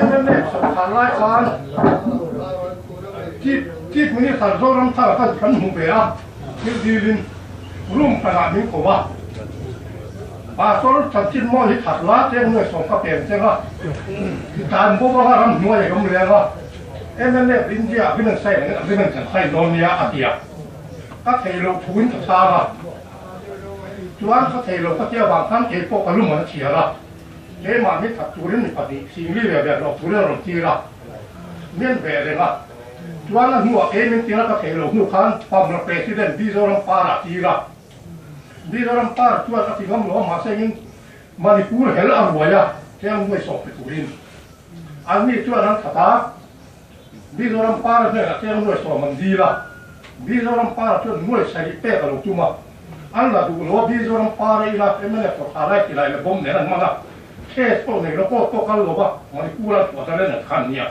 Mnf sawrkar lai khan Chief Chief Minister Zoramthanga khan kan hmuh ve a, thil dilin room hranah min ko a. Pastor chanchin mawi hi that la cheng nuai sawm ka pem cheng a, dan bawk anga ramhnuai a awm leng a, mnf India agreement sign angin agreement kan sign dawn nia a ti a, ka thei loh thuin ka chhang a, chuan ka thei lo ka tia vang khan kei pawh ka lum an a chhiar a, keimah ni that turin mi pahnih singli ve ve hlawh turin a rawn tir a, mian ve reng a, chuan a hnuah kei min tir a ka thei lo hnu khan Pamra President Mizoram Parah a tir a. Mizoram par chuan a ti ngam lo a, mahse engin Manipur hel a ruai a, heng nuai sawp pe turin an mi chuan an that a, Mizoram par hnenah heng nuai sawm an dil a, Mizoram par chuan nuai sarih pek a lo tum a, an la duh lo a, Mizoram par a ila mnf tawrha lai ti lai leh bomb nen an hman a, case pawh nei lo pawh pawh kal lo va, Manipur an chhuah zalen an khan nia.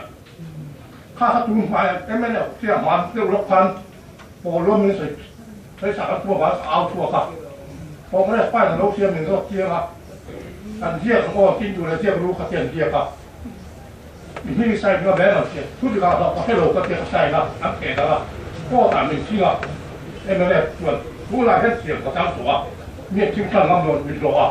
Kha kha tun hmaiah mnf hriat hman deuh lawk khan pawl lawm in sawi sawi sak an tum avang ka au chhuak a, Congress pa in a lo siam min zawt chiang a, kan ziak ang aw tin duh leh ziak ru kha ti an ziak a, i hming i sign nga ber ang che, thu dik ah hlauh ka hre lo ka tia ka sign a, an theh dang a, court ah min ching a, mnf chuan tunah hian thiam ka chang tawh a, mi an ching tlang ngam lo min hlawh a,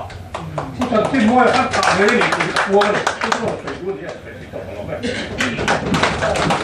thu chanchin mawi a kan thah ngei a ni tih hi ka puang a ni, chu chu rawn sawi duh a ni a, sawi tawh ka lo mai.